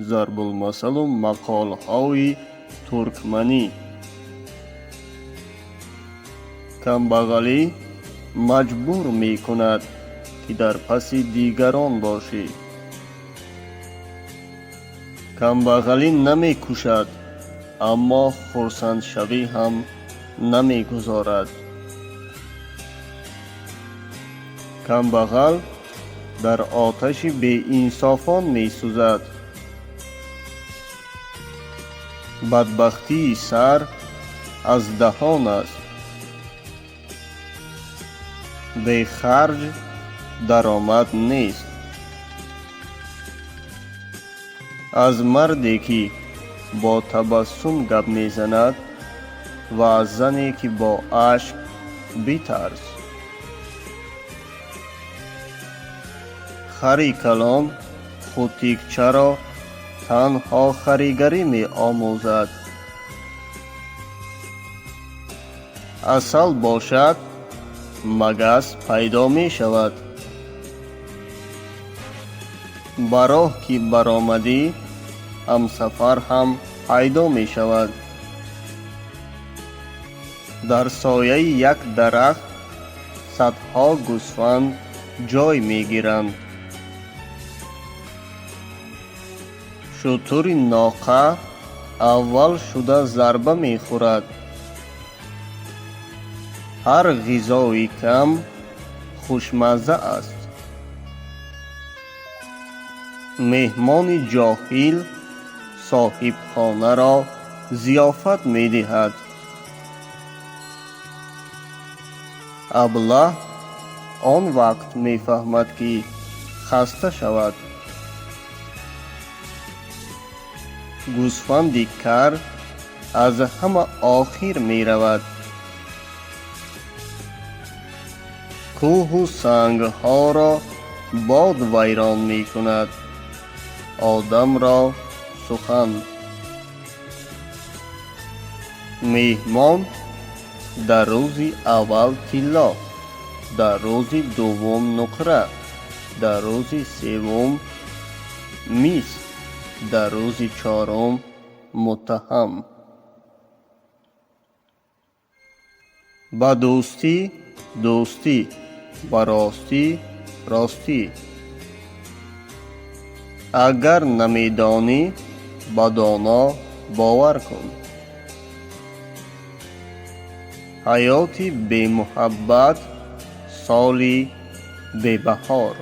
Зарбулмасалу мақолҳои туркманӣ. Камбағалӣ маҷбур мекунад, ки дар паси дигарон бошӣ. Камбағалӣ намекушад, аммо хурсандшавӣ ҳам намегузорад. Камбағал дар оташи беинсофон месӯзад. Бадбахтии сар аз даҳон аст. Бехарҷ даромад нест. Аз марде, ки бо табассум гап мезанад, ва аз зане, ки бо ашк, битарс. Хари калон хутикчаро танҳо харигарӣ меомӯзад. Асал бошад, магас пайдо мешавад. Ба роҳ ки баромадӣ, ҳамсафар ҳам пайдо мешавад. Дар сояи як дарахт садҳо гӯсфанд ҷой мегиранд. Шутури ноқа аввал шуда зарба мехӯрад. Ҳар ғизои кам хушмазза аст. Меҳмони ҷоҳил соҳибхонаро зиёфат медиҳад. Аблаҳ он вақт мефаҳмад, ки хаста шавад. Гӯсфанди кар аз ҳама охир меравад. Кӯҳу сангҳоро бод вайрон мекунад, одамро сухан. Меҳмон дар рӯзи аввал тилло, дар рӯзи дуввум нуқра, дар рӯзи севум мис, дар рӯзи чорум муттаҳам. Ба дӯстӣ дӯстӣ, ба ростӣ ростӣ. Агар намедонӣ, ба доно бовар кун. Ҳаёти бемуҳаббат соли бебаҳор.